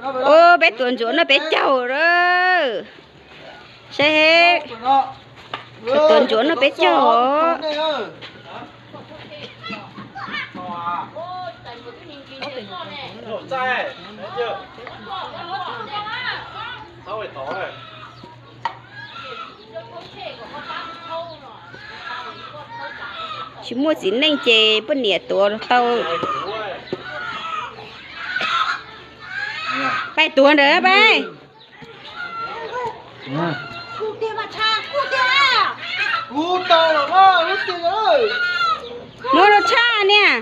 Ua peb tuav ntsuav noj peb caug lawm. Saib he, tuav ntsuav noj peb caug os. Tsis muaj txiv neej ces poj niam tuav tau. Pais tuav ntawd pais. Muab rau tshaj niag.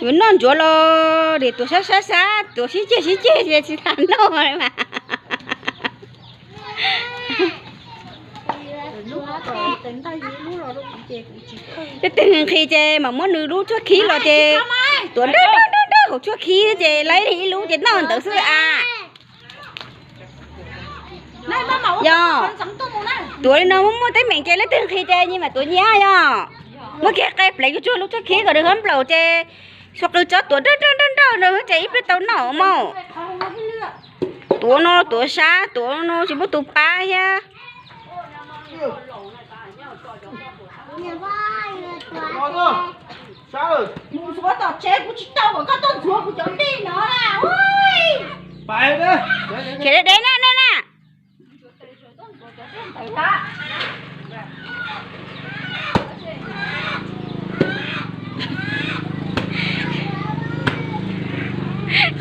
Yuav noj ntsuav los nim tuav sab sab sab, tuav sib ceg sib ceg ces tsis tas noj li mas. Leej twg nqhis ces mam muab nws lub tshuaj khib los ces tuav nrawg nrawg nrawg hauv tshuaj khib ces laib ib lub ces noj ntawd xwb a. Yog, tuav li no muaj muaj teeb meem ces leej twg nqhis ces nyias mam tuav nyias yog. Muab kiag qe pleev tsuag tsuag lub tshuaj khib kom nws hab nplaum ces xuas qws tso tuav nrawg nrawg nrawg nrawg nrawg ces ib pliag tau noj mas. Tuav no tuav sab, tuav no tsis muaj tus pab thiab. Mus ntxuav tom tsev, kuv tsis tau kom koj tuaj ntxuav kuv cov dej no na. Khiav deb deb na na na.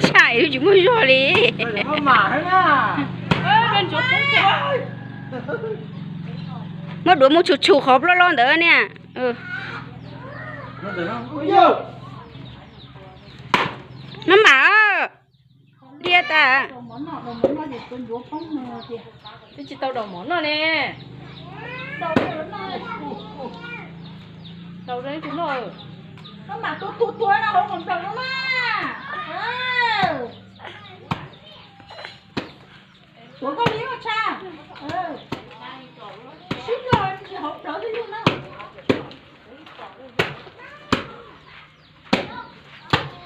Tshaj tsis muaj zog li. Muab duav mus tshum tshum qhov ploj loj ntawd niag. Maj mam, diaj tas. Twb tsis tau daus mov noj ne. Daus tus noj. Tuav koj li ua tshaj. Sib log tsis hauv plawv twb yug na.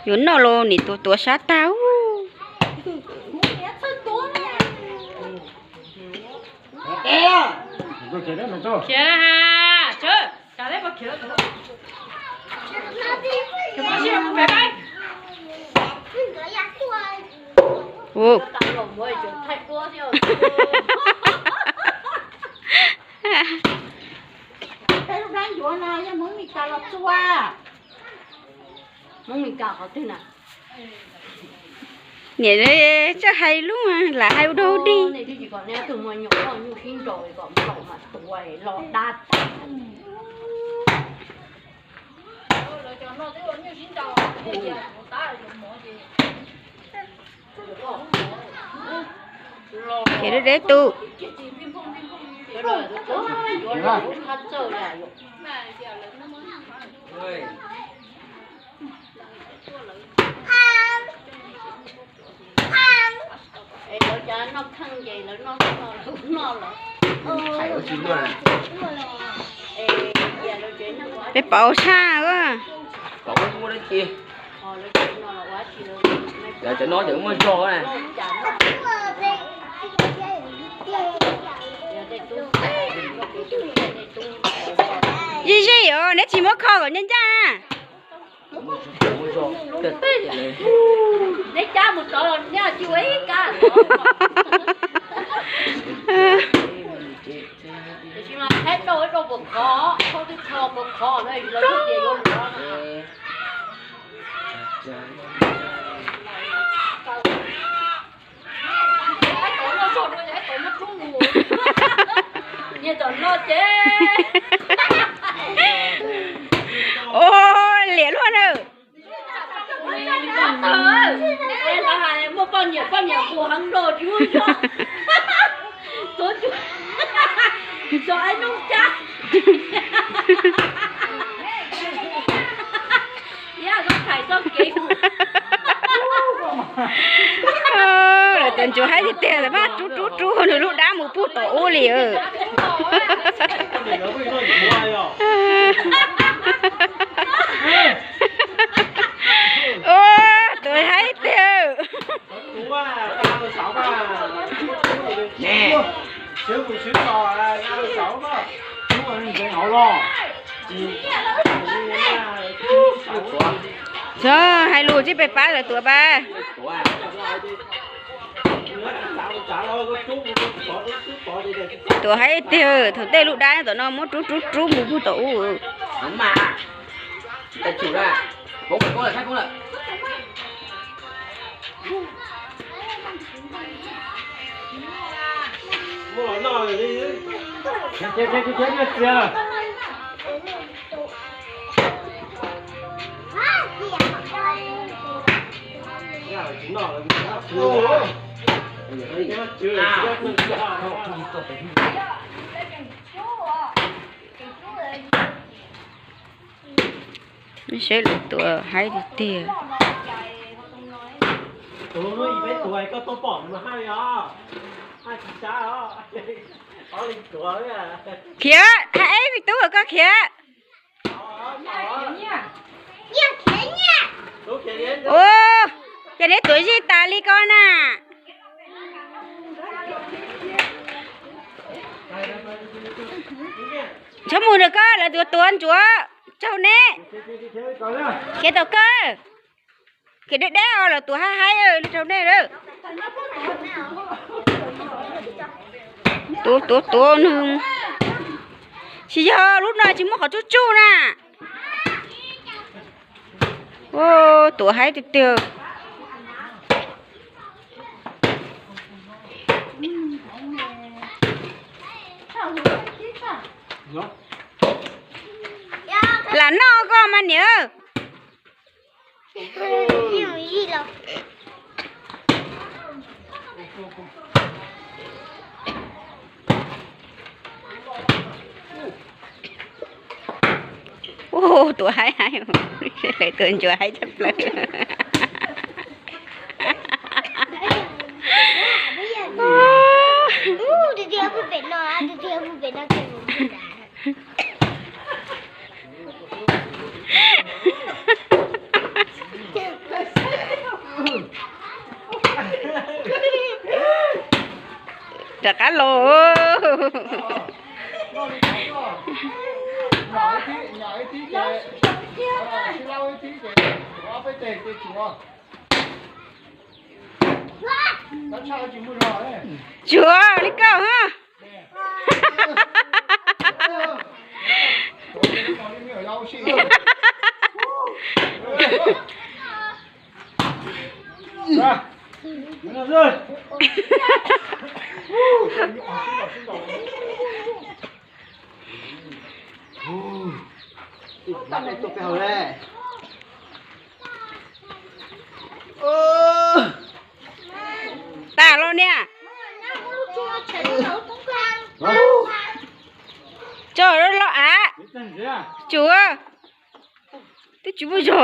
Yuav noj los nim tuav tuav sab tag. Khiav ha, sawv, kav leb pov khiav. Peb lub dab yuav no yog Hmoob Mes Kas los txua. Hmoob Mes Kas qhov twg na? Niam txawj hais lub lam hais ua dog dig. Nej twb tsis kom neb ob tug muaj nyuj, muaj nyuj sib nraus kom nplaum mas tuav los dab tag. Ces deb deb tus. Es lawv cov noj kheej ces lawv noj no lawv noj lawm. Peb pauv tshaj. Cov no ces muaj zog na. Zij zij os, neb tsis muab kho kom ncaj ncaj. Neb cab mus tod los neb tsis ua ib kab. Tiam sis mas thaib rau ib rau puas khov, khov twb khov puas khov na, lawv twb tias yuav mus no. Nyias tom no ces. Ua liam luaj na. Lawv hais muaj poj niam, poj niam puas heev los tsis muaj zog. Tuav tsuag, tso aib noob cab. Iab koj thais txoj kev. Lawv cov ntsuag haib tiag tiag, lawv maj rub rub rub nws lub dab mus pug tom ub li. Txhob hais lus tsis pes pab lawv tuav pab. Tuav haib tiag, thaum tej lub dab tom no muab rub rub rub mus puag tom ub. Saib lawv tuav haib tiag tiag. Khiav, hais eb Vij Tub koj khiav. Ua, cas neb tuav zij tas li ko na. Txhob mus nrog koj, lawv tuav tuav ntsuav raug neb. Khiav tau kawg. Khiav deb deb os, lawv tuav haib haib li raug nej lawm. Tuav tuav tuav nws. Tsis yog lub no tsis muaj qhov tsuj tsuj na. Tuav haib tiag tiag. Lam noj koj mas niam. Ua, tuav haib haib, lawv tuav ntsuav haib tshaj plaws. Rov qab los. Tsuav li koj ha. Tas los niam. Tso los av. Tsuav. Twb tsis muaj zog.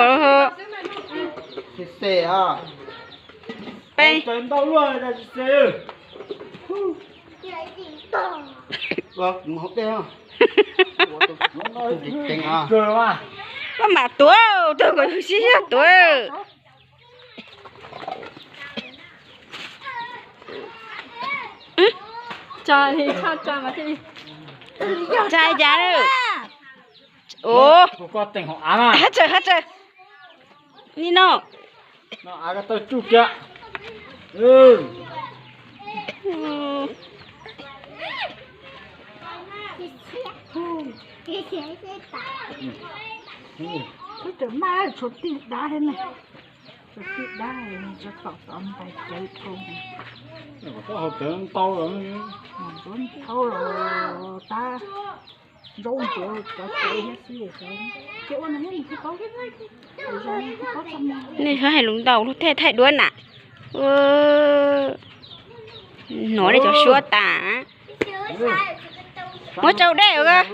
Koj mam tuav, tuav kom yus sib zog tuav. Tsa cas lawm. Ua, ha tsaws ha tsaws. Ni no. Twb tseem maj, tshuav tij dab thiab ne. Tshuav tij dab, tshuav tom tov ntais cawv dhau. Koj haus cawv ntau lawm. Ntsuav dhau los tab, zaub ntsuav cov cawv thiab xwb. Nej txhob hais lus ntau luag thiaj thaij duab na. Hnov nej cov suab tas. Muab tsau dej os.